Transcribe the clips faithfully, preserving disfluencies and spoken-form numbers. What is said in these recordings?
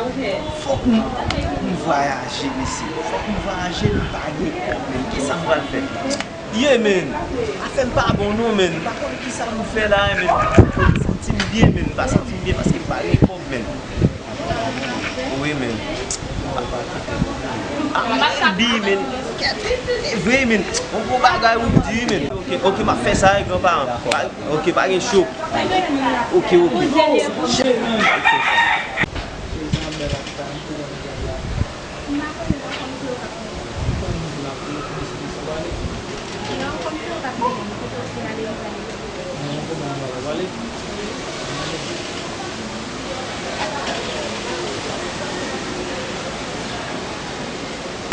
Fòk m, fòk m vwayaje, mesye. Fòk m vwayaje, m pa gen kòb, menn. Kisa m pral fè? Ye, menn. Afè m pa bon, non, menn. M pa konn kisa pou m fè la, menn. M pa santi m byen, menn. M pa santi m byen paske m pa gen kòb, menn. Wi, menn. Ah, di, menn. Vre, menn. Yon gwo bagay ou di, menn. Ok, ok, m ap fè sa, wi, granparan. Ok, pa gen cho. Ok, ok.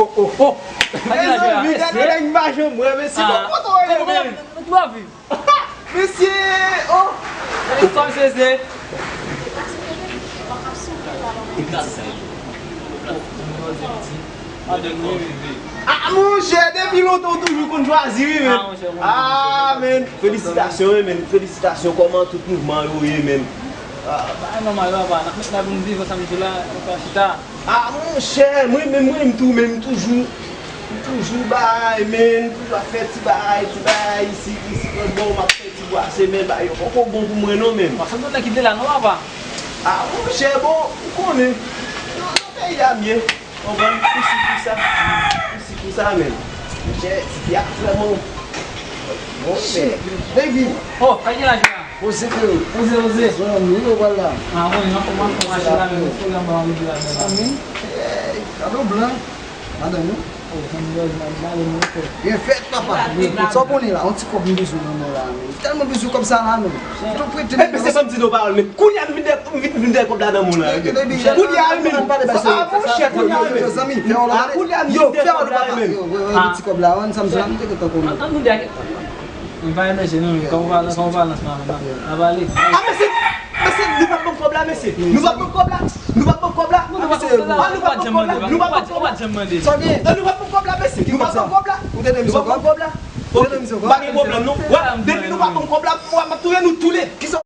Oh, oh, oh. Mezanmi, gade nèg m pa janm wè, mesye. Kòman w ye, menn? Mesye, oh! Gade sa, mesye, se. Ah, monchè, depi lontan w toujou konn chwazi, wi, menn. Ah, monchè, monchè. Ah, menn, felisitasyon, wi, menn. Felisitasyon, kòman tout mouvman yo ye, menn? Ah, bagay nòmal, papa. N ap met la pou n viv ansanm tou la, nou pa chita. Ah, monchè, mwen menm, mwen menm tou, men m toujou, m toujou bay, men m toujou ap fè ti bagay, ti bagay, isi, isi, bon, m ap fè ti bwase, men bagay yo poko bon pou mwen, non, menm. Paske m konnen kite la, non, papa. Ah, monchè, bon, ou konnen, nan, nan peyi a m ye, konprann, isi, isi, isi, menm. Monchè, ti a vrèman bon, men. Baby. Oh, pa gen laj la. Poze, freo. Poze, poze. Zanmi, yo pral la. Ah, bon, nan kòman, kòman mache la, men, fò la, ba, wi, la, men. Zanmi, eh, kado blan. Madanm, non? Oh, zanmi, yo, madanm, non, frè. Byen fèt, papa. Sa w konnen la, yon ti kòb m bezwen nan men w la, men. Tèlman bezwen kòb sa la, men. Tou prete. Eh, men se sa m di nou, pawòl, men. Kounye a, m vin dèyè, m vin, vin dèyè kòb la nan men w la, men. Kounye a, men. Ah, monchè, kounye a, men. Zanmi, fè yon lòt. Kounye a, men. Yo, fè yon lòt, papa. Yo, yo, yo, ti kòb la, ann, sa m di la, m te gentan konnen. Ann nou dèyè. M pa enèji, non, men kòman w balans, kòman w balans la, men, nan, nan pale. Ah, mesye, mesye, nou p ap ban m kòb la, mesye. Nou p ap ban m kòb la. Nou p ap ban m kòb la. Ah, mesye, ah, nou p ap ban m kòb la. Nou p ap ban m kòb la. Sa gen? Ah, nou p ap ban m kòb la, mesye. Nou p ap ban m kòb la. Ou te de misyon kòb? Ou te de misyon kòb? Pa gen pwoblèm, non. Wè, depi nou pa ban m kòb la, m ap touye nou toulède. Kisa?